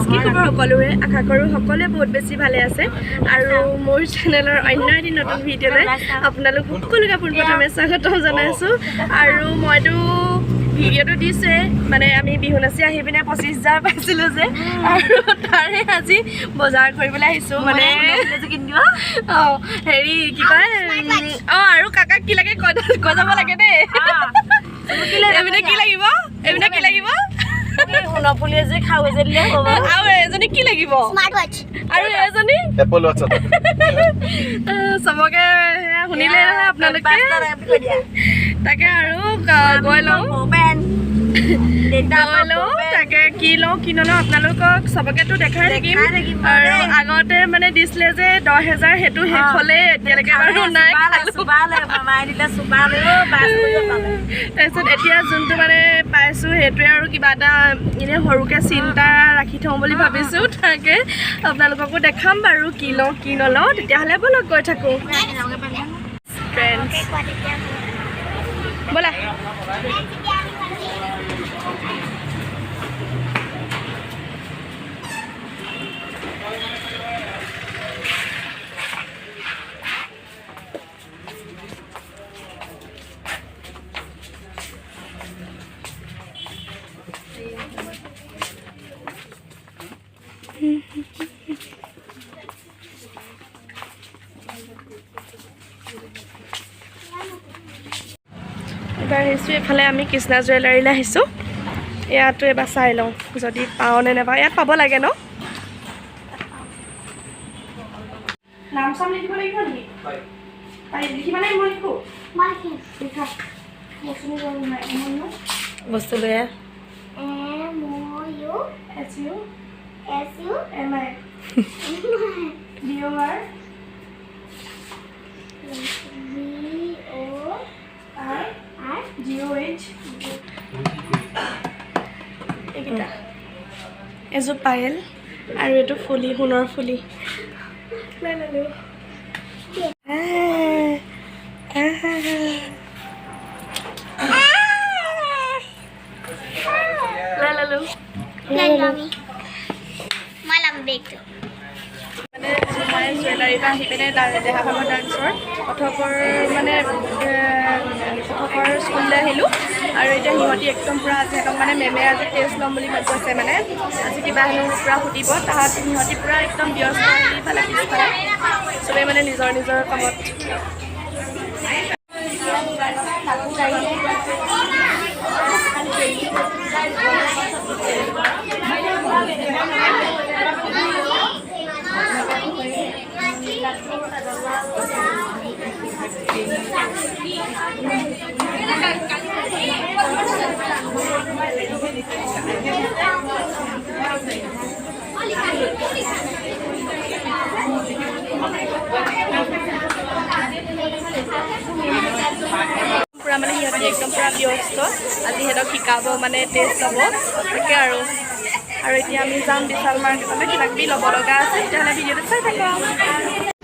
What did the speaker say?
কি খবৰ সকলোৰে? আশা কৰোঁ সকলোৱে বহুত বেছি ভালে আছে। আৰু মোৰ চেনেলৰ অন্য এটি নতুন ভিডিঅ'লৈ আপোনালোক সকলোকে পোনপ্ৰথমে স্বাগতম জনাইছোঁ। আৰু মইতো ভিডিঅ'টো দিছোঁৱে, মানে আমি বিহু নাচি আহি পিনে 25,000 পাইছিলোঁ যে, আৰু তাৰে আজি বজাৰ কৰিবলৈ আহিছোঁ। মানে অঁ, হেৰি কি কয়, অঁ, আৰু কাকাক কি লাগে কৈ কৈ যাব লাগে দেই। এইপিনে কি লাগিব, এইপিনে কি লাগিব? সোণৰ এযোৰ, খাৰু এযোৰ দিলে হ'ব। আৰু এজনী কি লাগিব? Smart watch. আৰু এজনী? এপল ৱাটছ এটা। চবকে সেয়া শুনিলে নহয় আপোনালোকে। তাকে আৰু গৈ লওঁ, গৈ লওঁ। তাকে কি লওঁ কি নলওঁ আপোনালোকক চবকেতো দেখাই থাকিম। দেখাই থাকিম বাৰু আৰু দেই। আগতে মানে দিছিলে যে 10,000, সেইটো শেষ হ'লে এতিয়ালৈকে বাৰু নাই খালো। তাৰপিছত এতিয়া যোনটো মানে পাইছোঁ, সেইটোৱে আৰু কিবা এটা এনেই সৰুকৈ চিন্তা ৰাখি থওঁ বুলি ভাবিছোঁ। তাকে আপোনালোককো দেখাম বাৰু কি লওঁ কি নলওঁ। তেতিয়াহ'লে ব'লক, গৈ থাকোঁ ফ্ৰেণ্ডছ, ব'লা। এবাৰ আহিছোঁ এইফালে, আমি কৃষ্ণা জুৱেলাৰীলৈ আহিছোঁ। ইয়াতো এবাৰ চাই লওঁ যদি পাওঁ নে নাপাওঁ। ইয়াত পাব লাগে ন? নাম চাম লিখিব লাগিব নেকি? পাৰি লিখিবা নে মই লিখোঁ? মই লিখিম। লিখা। মৌচুমী বৰুৱা, M U বস্তু লৈ আহ। M U S U S U M I B O R B O R R G O' H. এইকেইটা এযোৰ পায়েল আৰু এইটো ফুলি, সোণৰ ফুলি লৈ ল'লোঁ। আহ, আহ। লৈ ল'লোঁ। লৈ ল'মি, মই ল'ম বেগটো। মানে জোনাই জুৱেলাৰীৰ পৰা আহি পিনে দেহা ভাগৰ ডান্সৰ কথকৰ, মানে কথকৰ স্কুললৈ আহিলোঁ। আৰু এতিয়া সিহঁতি একদম পূৰা আজি সিহঁতক মানে মেমে আজি টেষ্ট ল'ম বুলি কৈছে, মানে আজি কিবা হেনো পূৰা সুধিব। তাহাঁত সিহঁতি পূৰা একদম ব্যস্ত। সেইফালে পিছফালে চবেই মানে নিজৰ নিজৰ কামত। পূৰা মানে সিহঁতি একদম পূৰা ব্যস্ত। আজি সিহঁতক শিকাব, মানে টেষ্ট ল'ব। তাকে আৰু আৰু এতিয়া আমি যাম বিশাল মাৰ্কেটলৈ, কিবা কিবি ল'ব লগা আছে। তেতিয়াহ'লে ভিডিঅ'টো চাই থাকক।